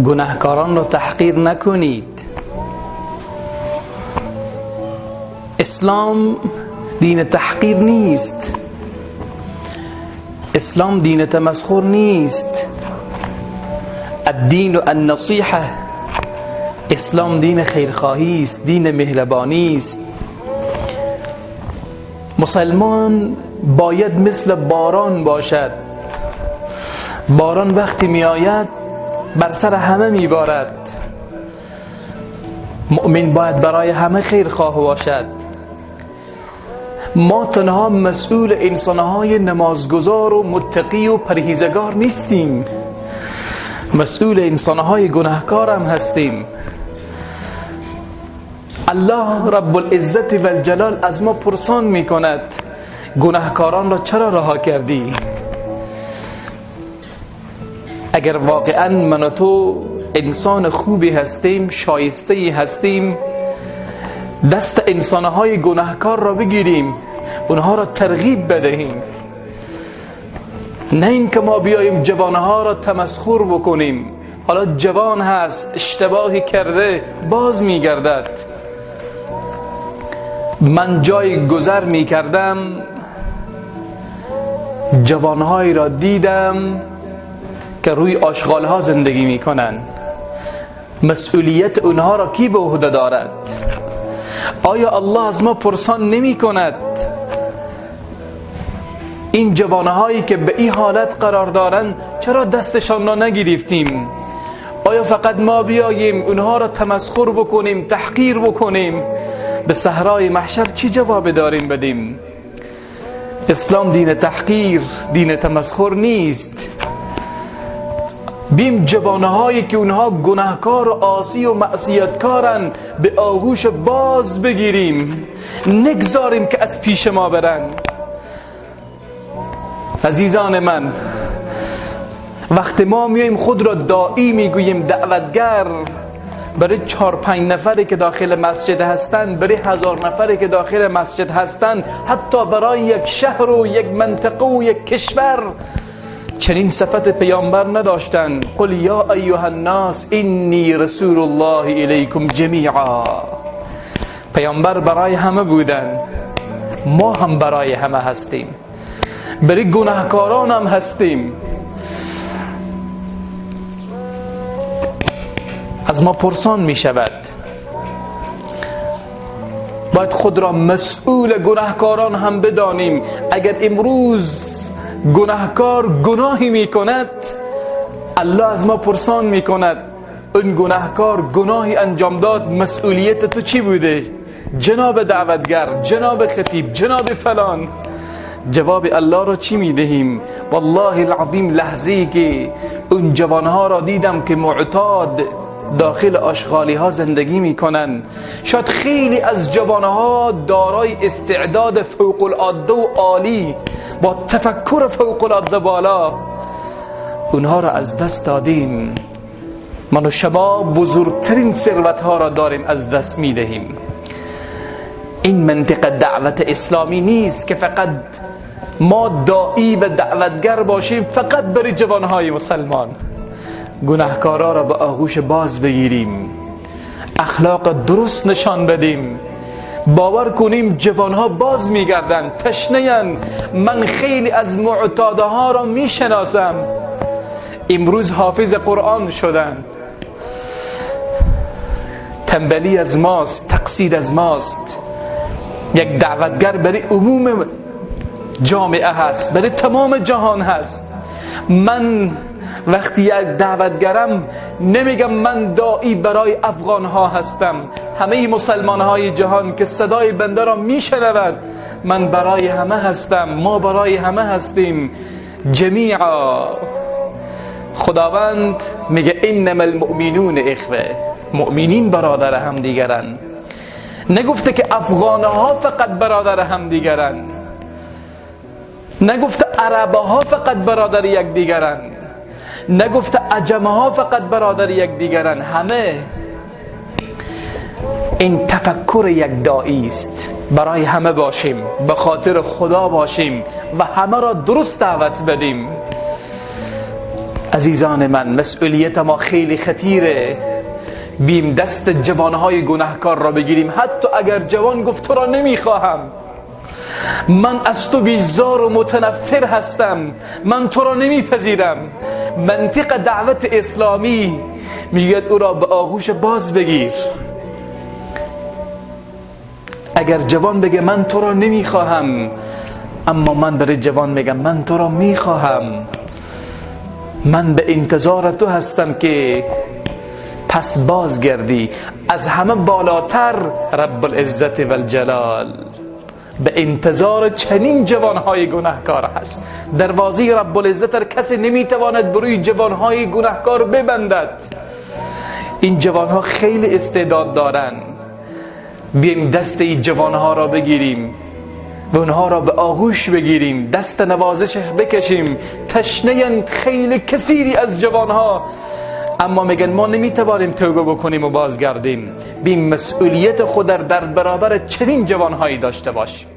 گناهکاران را تحقیر نکنید. اسلام دین تحقیر نیست، اسلام دین تمسخر نیست. الدین النصیحه، اسلام دین خیرخواهی است، دین مهربانی است. مسلمان باید مثل باران باشد. باران وقتی می آید بر سر همه می بارد. مؤمن باید برای همه خیرخواه باشد. ما تنها مسئول انسانهای نمازگزار و متقی و پرهیزگار نیستیم، مسئول انسانهای گناهکار هم هستیم. الله رب العزت و الجلال از ما پرسان میکند گناهکاران را چرا رها کردی؟ اگر واقعا من و تو انسان خوبی هستیم، شایسته هستیم، دست انسانهای گناهکار را بگیریم، اونها را ترغیب بدهیم، نه اینکه ما بیاییم جوانها را تمسخر بکنیم. حالا جوان هست، اشتباهی کرده، باز میگردد. من جای گذر میکردم، جوانهایی را دیدم که روی آشغالها زندگی میکنن. مسئولیت اونها را کی به عهده دارد؟ آیا الله از ما پرسان نمی کند این جوانهایی که به این حالت قرار دارند چرا دستشان را نگرفتیم؟ آیا فقط ما بیاییم اونها را تمسخر بکنیم، تحقیر بکنیم؟ به صحرای محشر چی جواب داریم بدیم؟ اسلام دین تحقیر، دین تمسخر نیست. بیم جوانهایی که اونها گناهکار و عاصی و معصیتکارن به آغوش باز بگیریم، نگذاریم که از پیش ما برن. عزیزان من، وقتی ما میایم خود را داعی میگوییم، دعوتگر، برای 4-5 نفری که داخل مسجد هستند، برای 1000 نفری که داخل مسجد هستند، حتی برای یک شهر و یک منطقه و یک کشور، چنین صفت پیامبر نداشتند. قل یا ایها الناس انی رسول الله الیکم جمیعا. پیامبر برای همه بودن، ما هم برای همه هستیم، برای گناهکاران هم هستیم. از ما پرسان می شود. باید خود را مسئول گناهکاران هم بدانیم. اگر امروز گناهکار گناهی می کند، الله از ما پرسان می کند اون گناهکار گناهی انجام داد، مسئولیت تو چی بوده؟ جناب دعوتگر، جناب خطیب، جناب فلان. جواب الله را چی می دهیم؟ والله العظیم لحظه‌ای که اون جوانها را دیدم که معتاد داخل آشغالی ها زندگی میکنن، شاید خیلی از جوانها دارای استعداد فوق العاده و عالی با تفکر فوق العاده بالا، اونها را از دست دادیم. من و شما بزرگترین ثروت ها را داریم از دست میدهیم. این منطقه دعوت اسلامی نیست که فقط ما داعی و دعوتگر باشیم فقط برای جوانهای مسلمان. گناهکارا را به آغوش باز بگیریم، اخلاق درست نشان بدیم، باور کنیم جوانها باز میگردن، تشنه‌اند. من خیلی از معتاده ها را میشناسم، امروز حافظ قرآن شدن. تنبلی از ماست، تقصیر از ماست. یک دعوتگر برای عموم جامعه هست، برای تمام جهان هست. من وقتی یک دعوتگرم نمیگم من داعی برای افغان ها هستم، همه مسلمان های جهان که صدای بنده را میشنوند، من برای همه هستم، ما برای همه هستیم جمیعا. خداوند میگه انما المؤمنون اخوه، مؤمنین برادر هم دیگرن. نگفته که افغان ها فقط برادر هم دیگرن، نگفته عرب ها فقط برادر یک دیگرن، نگفته عجمه ها فقط برادر یک دیگرن، همه. این تفکر یک داعی است. برای همه باشیم، به خاطر خدا باشیم و همه را درست دعوت بدیم. عزیزان من، مسئولیت ما خیلی خطیره. بیم دست جوانهای گناهکار را بگیریم، حتی اگر جوان گفت تو را نمیخواهم، من از تو بیزار و متنفر هستم، من تو را نمیپذیرم. منطق دعوت اسلامی میگوید او را به آغوش باز بگیر. اگر جوان بگه من تو را نمیخواهم، اما من برای جوان میگم من تو را میخواهم، من به انتظار تو هستم که پس بازگردی. از همه بالاتر رب العزت و الجلال به انتظار چنین جوانهای گناهکار هست. دروازه رب العزت را کسی نمیتواند بروی جوانهای گناهکار ببندد. این جوانها خیلی استعداد دارن، بیایم دست این جوانها را بگیریم و اونها را به آغوش بگیریم، دست نوازش بکشیم. تشنه خیلی کثیری از جوانها، اما میگن ما نمیتوانیم توبه بکنیم و بازگردیم. بیم مسئولیت خود در برابر چنین جوانهایی داشته باشیم.